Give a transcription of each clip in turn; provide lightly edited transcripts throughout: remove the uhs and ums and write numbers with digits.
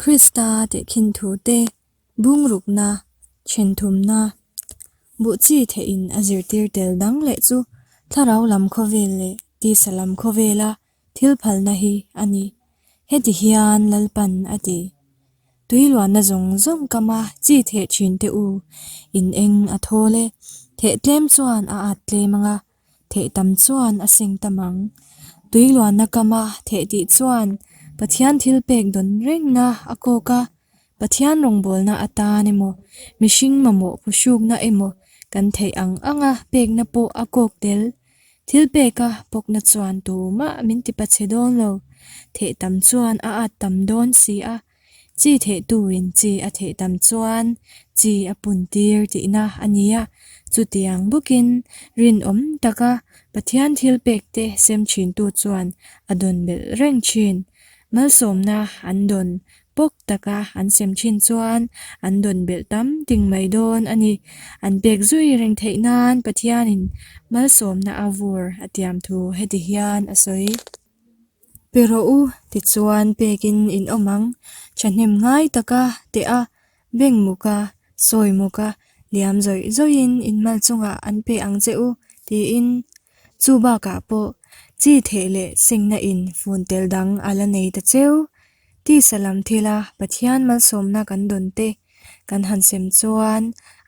Krista tehkhin thute bungrukna, thenthumna, buh chi theihin a zirtir tel dang leh chu thlarau lam khawvel leh tisa lam khawvela thil phalna hi a ni. Heti hian Lalpan a ti, Tui luanna zawng zawng kama chi theh thin te u, in eng a thawl e, theh tlem chuan a at tlem anga, Theh tam chuan a seng tam ang. Tui luanna kama theh tih chuan Pathian thil pek dawn rengna a kawk a, Pathian rawngbawlna atan emaw, mihring mamawh phuhrukna emaw kan theih ang anga pekna pawh a kawk tel. Thil peka pawkna chuan tumah min ti pachhe dawn lo. Theh tam chuan a at tam dawn si a, Chi thehtuin chi a theh tam chuan chi a puntir tihna a ni a, chutiang bawkin rinawm taka Pathian thil pekte sem thintu chuan a dawn belh reng thin. Malsawmna an dawn pawk taka an sem thin chuan an dawn belh tam ting mai dawn a ni. An pek zui reng theih nan Pathianin malsawmna a vur a tiam thu heti hian a sawi. Pe rawh u, tichuan pekin in awm ang. Thahnem ngai taka teh a, beng muk a, sawi muk a, liam zawih zawihin in mal chungah an pe ang che u, tiin. Chu bakah pawh chi theh leh sengna in fun tel dang a la nei ta cheu. Tisa lam thila Pathian malsawmna kan dawn te kan han sem chuan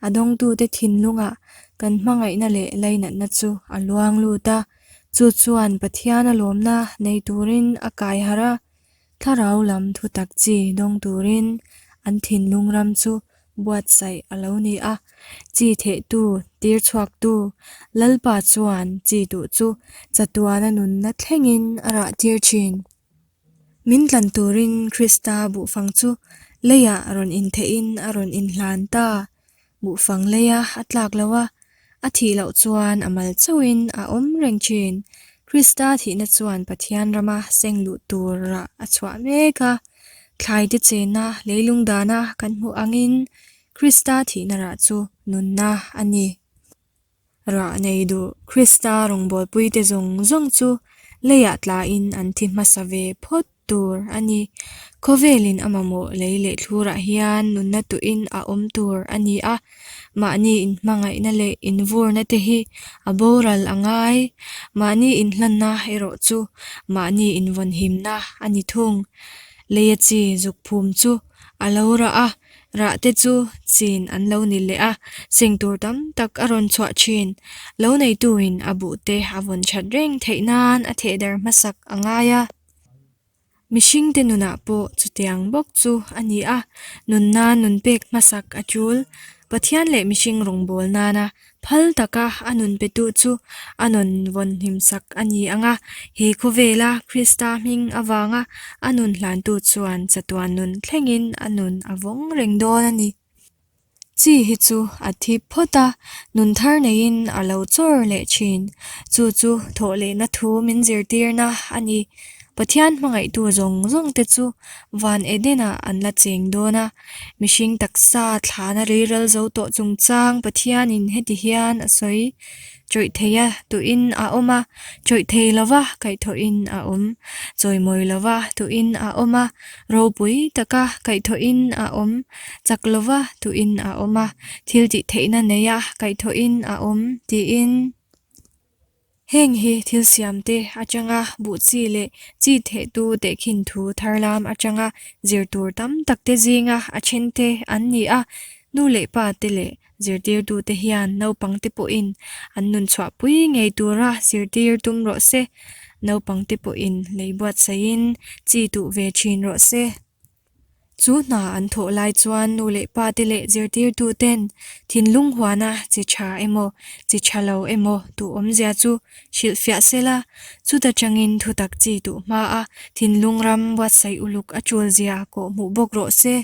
a dawngtute thinlungah kan hmangaihna leh lainatna chu a luang lut a. Chu chuan Pathian a lawmna nei turin a kai harh a, thlarau lam thutak chi dawng turin an thinlung ram chu buatsaih a lo ni a. Chi thehtu, tir chhuaktu, Lalpa chuan chi duh chu chatuana nunna thlengin a rah tir thin. Min tlan turin Krista buhfang chu leiah rawn intheihin a rawn inhlan ta. Buhfang leia a tlak lo a, a thih loh chuan a mal chauhin a awm reng thin. Krista thihna chuan Pathian rama seng luh tur rah a chhuah mek a. Thlaite chenna leilung dana kan hmuh angin Krista thihna rah chu nunna a ni. Rah nei duh Krista rawngbawlpuite zawng zawng chu leiah tlain an thi hmasa ve phawt tur a ni. Khawvelin a mamawh lei leh thlurah hian nunna tuhin a awm tur a ni a, mahni inhmangaihna leh invurna te hi a boral a ngai. Mahni inhlanna erawh chu mahni invawnhimna a ni thung. Leia chi zuk phum chu a lo rah a, Rah te chu chin an lo ni leh a, seng tur tam tak a rawn chhuah thin. Lo neituin a buh te a vawn that reng theih nan a thehder hmasak a ngai a. Mihring te nunah pawh chutiang bawk chu a ni a, nun nan nun pek hmasak a tul. Pathian leh mihring rawngbâwl nana phal taka a nun petu chu a nun vawn hlimsak a ni ang a, he khawvela Krista hming avanga a nun hlantu chuan chatuan nun thlengin a nun a vawng reng dawn a ni. Chi hi chu a thi phawt a, nun thar neiin a lo chawr leh thin. Chu chu thawh lehna thu min zirtirna a ni. Pathian hmangaihtu zawng zawng te chu van Eden-ah an la cheng dawn a. Mihring taksa thlana riral zo tawh chungchang Pathianin heti hian a sawi, Chawih theia tuhin a awm a, chawih thei lova kaihthawhin a awm, chawimawi lova tuhin a awm a, ropui taka kaihthawhin a awm, chak lova tuhin a awm a, thil tih theihna neia kaihthawhin a awm, tiin. Heng hi thil siamte atanga buh chi leh chi thehtu tehkhin thu tharlam atanga zir tur tam takte zinga a thente an ni a, nu leh pa te leh zirtirtute hian naupangte pawhin an nun chhuahpui ngei tura zirtir tum rawh se, naupangte pawhin lei buatsaihin chi tuh ve thin rawh se. Chu hna an thawh lai chuan nu leh pa te leh zirtirtu ten thinlung huana chi tha emaw, chi tha lo emaw duh awmzia chu hrilhfiah sela, chuta tangin thutak chi duh hmaa thinlung ram buatsaih uluk a tulzia kawhhmuh bawk rawh se.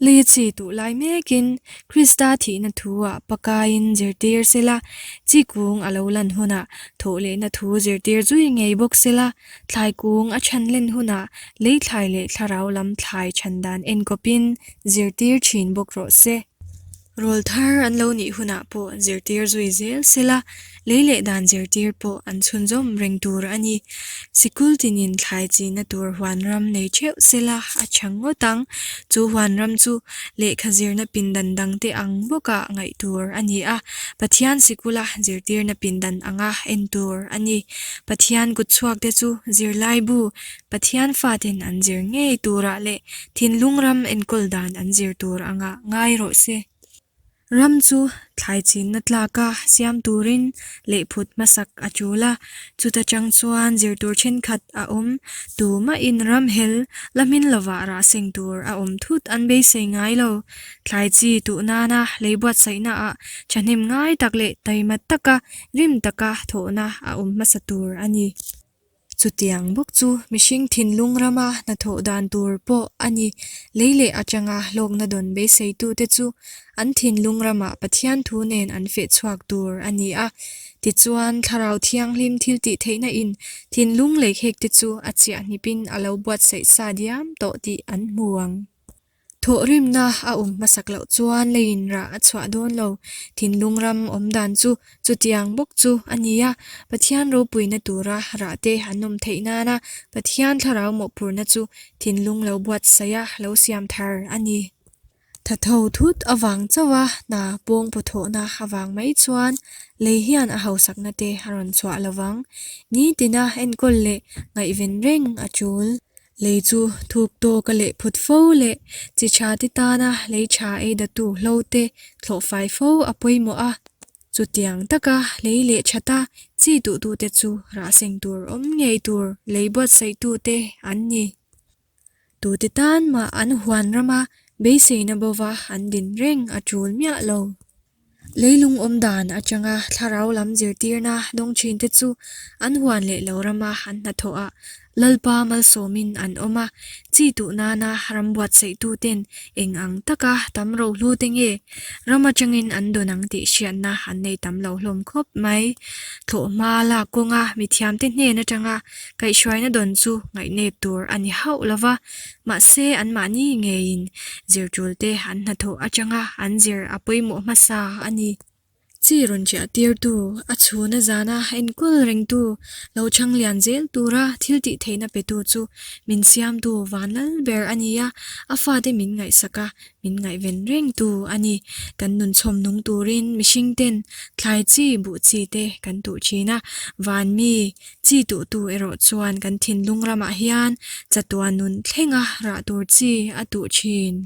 Lei chi duh lai mekin Krista thihna thu-ah pakaiin zirtir sela, chi kung a lo lan hunah thawh lehna thu zirtir zui ngei bawk sela, Thlai kung a chhan len hunah lei thlai leh thlarau lam thlai chhan dan enkawpin zirtir thin bawk rawh se. Rawlthar an lo nih hunah pawh zirtir zui zel sela, lei leh dan zirtir pawh an chhunzawm reng tur a ni. Sikul tinin thlai china tur huan ram nei theuh sela a tha ngawt ang. Chu huan ram chu lehkha zirna pindan dangte ang bawka ngaih tur a ni a, Pathian sikula zirtirna pindan anga en tur a ni. Pathian kutchhuakte chu zirlaibu, Pathian faten an zir ngei turah leh thinlung ram enkawl dan an zir tur anga ngai rawh se. Ram chu thlai chinna tlaka siam turin lehphut hmasak a tul a, chuta tang chuan zir tur thenkhat a awm. Tumahin ram hel la hmin lovah rah seng tur a awm thut an beisei ngai lo. Thlai chi tuh nana lei buatsaihnaah thahnem ngai tak leh taima taka rim taka thawhna a awm hmasa tur a ni. Chutiang bawk chu mihring thinlung rama hnathawh dan tur pawh a ni. Lei leh atanga hlawkna dawn beiseitute chu an thinlung ramah Pathian thu nen an feh chhuak tur a ni a. Tichuan, Thlarau Thianghlim thiltihtheihna in thinlung leikhekte chu a chiah hnipin a lo buatsaih sa diam tawh tih an hmu ang. Thawhrimna a awm hmasak loh chuan leiin rah a chhuah dawn lo. Thinlung ram awm dan chu chutiang bawk chu a ni a, Pathian ropuina tura rah te an awm theih nana Pathian thlarau mawhphurhna chu thinlung lo buatsaih a lo siam thar a ni. Thatho thut avang chauha hna pawng pawthawhna avang mai chuan lei hian a hausakna te a rawn chhuah lovang. Nitina enkawl leh ngaihven reng a tul. Lei chu thuk tawk a leh phut fo leh chi tha te tana lei tha ei datu hlo te thlawh fai fo a pawimawh a. Chutiang taka lei leh thata chi duhtute chu rah seng tur awm ngei tur lei buatsaih-tute an ni. Tute tan mah an huan rama beiseina bova an din reng a tul miah lo. Leilung awm dan atanga thlarau lam zirtirna dawng thinte chu an huan leh lo rama an hnathawhah Lalpa malsawmin an awm a, chi tuh nana ram buatsaihtute'n eng ang taka tam rohlute nge ram atangin an dawn ang tih hriatna an nei tam lo hlawm khawp mai. Thlawhhma lak kawnga mithiamte hnen atanga kaihhruaina dawn chu ngaihnep tur a ni hauh lo va, Mahse, anmahni ngeiin zirtulte an hnathawh atanga an zir a pawimawh hmasa a ni. Chi rawn chiah tirtu, a chhuna zana enkawl rengtu, lo chhang lian zel tura thil tih theihna petu chu min siamtu van lal ber a ni a, a fate min ngaihsak a, min ngaihven rengtu a ni. Kan nun chhawm nung turin mihring ten thlai chi, buh chi te kan tuh thin a, van mi Chi tuhtu erawh chuan kan thinlung ramah hian chatuan nun thlenga rah tur chi a tuh thin.